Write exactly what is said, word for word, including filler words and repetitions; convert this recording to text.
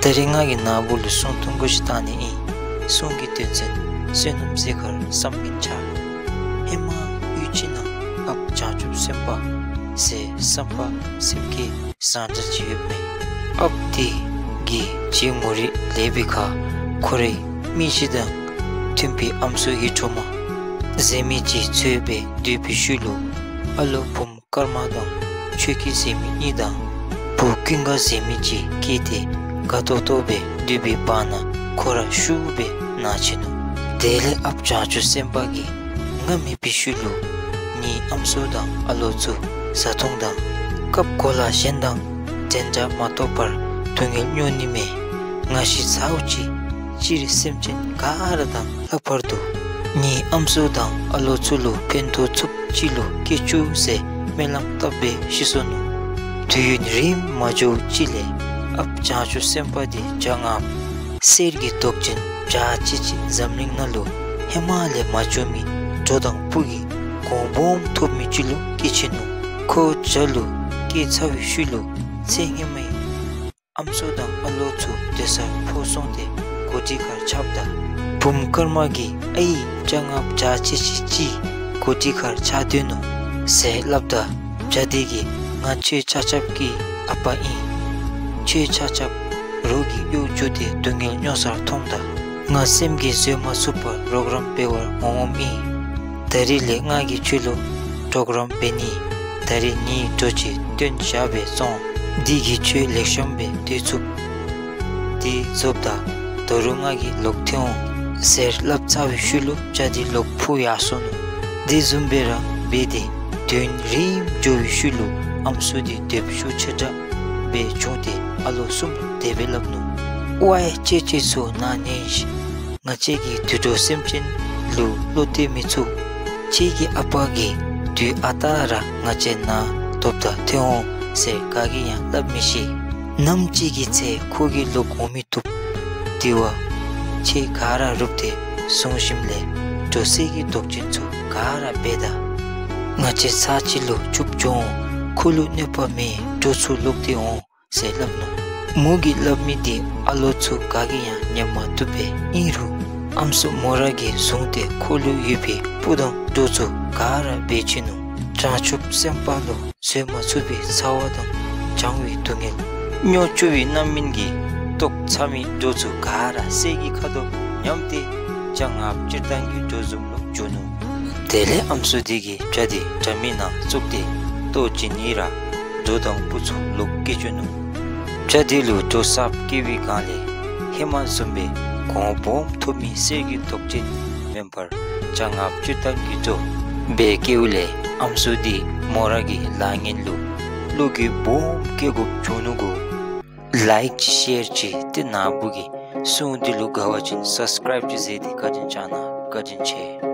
ད་རིས་ང་གིས་ནཱ་བུ་ལུ་སྲུང་ཐུང་ཀུ་ཅིག་བཏང་ནི་ཨིན། སྲུང་གི་དོན་ཚན་བསོད་ནམས་ཟད་མཁར་བསམ་ངན་འཆར། ཧེ་མ་ཡུལ་ཅིག་ནང་ཨཔ་བྱང་ཆུབ་སེམས་དཔའ་ཟེར་བསམ་པ་སེམས་བསྐྱེད་བཟང་དྲགས་ཅིག་ཡོདཔ་མས། ཨཔ་དེ་གིས་ཅིག་མོ་རིག་ལེགས་པའི་ཁར་ཁོ་རའི་མི་གཞི་དང་མཐུན་པའི་ཨམ་སྲུ་ཡིད་འཕྲོག་མ་ཟེར་མི་ཅིག་འཚོལ་སྦེ་སྡོད་པའི་ཤུལ་ལུ་ཨ་ལོ་བུམོ་ཀརྨ་དང་ཆོས་སྐྱིད་ཟེར་མི་གཉིས་དང་བུ་ཀུན་དགའ་ཟེར་མི་ཅིག་སྐྱེས་ཏེ་དགའ་ཏོག་ཏོ་སྦེ་སྡོད་པའི་བར་ན་ཁོ་ར་ཤུགས་སྦེ་ན་ཆི་ནུག། དེ་ལས་ཨཔ་བྱང་ཆུབ་སེམས་དཔའ་གིས་ང་མེད་པའི་ཤུལ་ལུ་ངེའི་ཨམ་སྲུ་དང་ཨ་ལོ་ཚུ་བཟའ་འཐུང་དང་སྐབས་གོ་ལ་གཞན་དང་འགྲན་ཟླ་མ་གཏོགས་པར་སྡུག་བསྔལ་མྱོང་ནི་མས། ང་ཤི་ཚརཝ་ཅིག་སྤྱིར་སེམས་ཅན་ག་ར་དང་ལྷག་པར་དུ་ངེའི་ཨམ་སྲུ་དང་ཨ་ལོ་ཚུ་ལུ་ཕན་ཐོགས་ཚུགསཔ་ཅིག་ལུ་སྐྱེ་བཅུག་ཟེར་སྨོན་ལམ་བཏབ་སྦེ་ཤི་སོ་ནུག། དུས་ཡུན་རིངམོ་མ་འགྱོཝ་ཅིག་ལས་ཨཔ་བྱང་ཆུབ་སེམས་དཔའ་དེ་བྱང་ཨཔ་གསེར་གྱི་མདོག་ཅན་བྱ་ཅིག་ཅིག་འཛམ་གླིང་ནང་ལུ་ཧེ་མ་ལས་མ་བྱུང་མི་འགྲོ་དང་བུ་གི་གོང་སྦོམ་ཐོབ་མི་ཅིག་ལུ་སྐྱེ་ཆི་ནུག། ཁོ་བྱ་ལུ་སྐྱེས་ཚར་བའི་ཤུལ་ལུ་ཚེ་སྔོན་མའི་ཨམ་སྲུ་དང་ཨ་ལོ་ཚུ་སྡོད་སར་འཕོ་སོང་སྟེ་སྒོ་སྒྲིག་ཁར་ཆགསཔ་ད་བུམོ་ཀརྨ་གིས་ཨའི་བྱང་ཨཔ་བྱ་ཅིག་ཅིག་ཅིག་སྒོ་སྒྲིག་ཁར་ཆགས་སྡོད་ནུག་ཟེར་སླབ་ད་བྱ་དེ་གིས་ང་ཁྱོད་ཆ་ཁྱབ་ཀྱི་ཨ་པ་ཨིན། ཁྱོད་ཆ་ཁྱབ་རོགས་ཀྱི་གཡོག་བྱུང་སྟེ་སྡུག་བསྔལ་མྱོང་སར་མཐོངམ་ད་ང་སེམས་ཀྱིས་བཟོད་མ་ཚུགས་པར་རོགས་རམ་འབད་བར་འོང་འོངམ་ཨིན། ད་རིས་ལས་ང་གིས་ཁྱོད་ལུ་རོགས་རམ་འབད་ནི། ད་རིས་ངེའི་གྲོགས་ཅིག་བཏོན་བཞག་སྦེ་སོང་། དེ་གིས་ཁྱོད་ལེགས་ཤོམ་སྦེ་སྡོད་ཚུགས། དེ་རྫོགསཔ་ད་ད་རུང་ང་གིས་ལོག་ཐོན་འོང་ཟེར་སླབ་ཚར་བའི་ཤུལ་ལུ་བྱ་དེ་ལོག་འཕུར་ཡར་སོ་ནུག། དེ་བཟུམ་སྦེ་ར་འབད་དེ་དུས་ཡུན་རིངམོ་འགྱོ་བའི་ཤུལ་ལུ་ཨམ་སྲུ་དེ་སྡོདཔ་ཤུགས་ཆེ་དྲགས་སྦེ་བྱུང་སྟེ་ཨ་ལོ་གསུམ་ལུ་དེ་སྦེ་སླབ་ནུག། ཝའི་ཁྱེད་ཁྱེད་ཚུ་ནཱ་ཉན་ཤིག། ང་བཅས་ཀྱིས་དུད་འགྲོ་སེམས་ཅན་ལུ་བློ་གཏད་མི་ཚུགས། ཁྱེད་ཀྱི་ཨ་པ་གིས་དུས་ཨ་རྟག་ར་ང་བཅས་ནཱ་ཐོབ་ད་ཐོན་འོང་ཟེར་ག་གིས་ཡང་སླབ་མི་ཤེས། ནམ་ཅིག་གི་ཚེ་ཁོ་གིས་ལོག་འོང་མི་བཏུབ། དེ་བ་ཁྱེད་ག་ར་རུབ་སྟེ་བཟུང་ཞིནམ་ལས་འགྲོ་སའི་གི་མདོག་ཅན་ཚུ་ག་ར་འབད་ད། ང་བཅས་ཚར་གཅིག་ལུ་ཕྱུགཔོ་འགྱོ་འོང་། ཁོ་ལུ་གནོད་པ་མེད། འགྲོ་ཚུ་ལོག་སྟེ་འོང་ཟེར་སླབ་ནུག། མོ་གིས་སླབ་མི་དེ་ཨ་ལོ་ཚུ་ག་གིས་ཡང་ཉན་མ་བཏུབ་པས། ཨིན་རུང་ཨམ་སྲུ་མོ་ར་གིས་བཟུང་སྟེ་ཁོ་ལུ་ཡོད་པའི་སྤུ་དང་སྒྲོ་ཚུ་ག་ར་འབལ་ཆི་ནུག། བྱང་ཆུབ་སེམས་དཔའ་ལུ་བཟོད་མ་ཚུགས་པའི་ཚ་བ་དང་བྱང་བའི་སྡུག་བསྔལ་མྱོང་བཅུག་པའི་རྣམ་སྨིན་གྱིས་བཏོག་ཚར་མི་སྒྲོ་ཚུ་ག་ར་གསེར་གྱི་ཁ་དོག་ཉམས་ཏེ་བྱང་ཨཔ་སྤྱིར་བཏང་གི་སྒྲོ་བཟུམ་ལུ་འགྱུར་ནུག། དེ་ལས་ཨམ་སྲུ་དེ་གིས་བྱ་དེ་དྲ་མིག་ནང་བཙུགས་ཏེ་ལྟོ་བྱིན་ནི་ར་སྒྲོ་དང་སྤུ་ཚུ་ལོག་སྐྱེ་བཅུག་ནུག། བྱ་དེ་ལུ་སྒྲོ་གསརཔ་སྐྱེ་བའི་སྒང་ལས་ཧེ་མ་བཟུམ་སྦེ་གོང་སྦོམ་ཐོབ་མི་གསེར་གྱི་མདོག་ཅན་མེན་པར་བྱང་ཨཔ་སྤྱིར་བཏང་གི་སྒྲོ་སྦེ་སྐྱེཝ་ལས་ཨམ་སྲུ་དེ་མོ་ར་གི་ལཱ་ངན་ལུ་བློ་འགྱོད་སྦོམ་སྐྱེ་དགོཔ་བྱུང་ནུག་གོ། ལའིཀ་ཅིག་ཤེར་ཅིག་ཏེ་ནཱ་བུ་གིས་སྲུང་འདི་ལུ་དགའ་བ་ཅིན་སབ་སི་ཀརའིབ་ཅིག་མཛད་དེ་བཀའ་དྲིན་བསྐྱང་གནང་། བཀའ་དྲིན་ཆེ།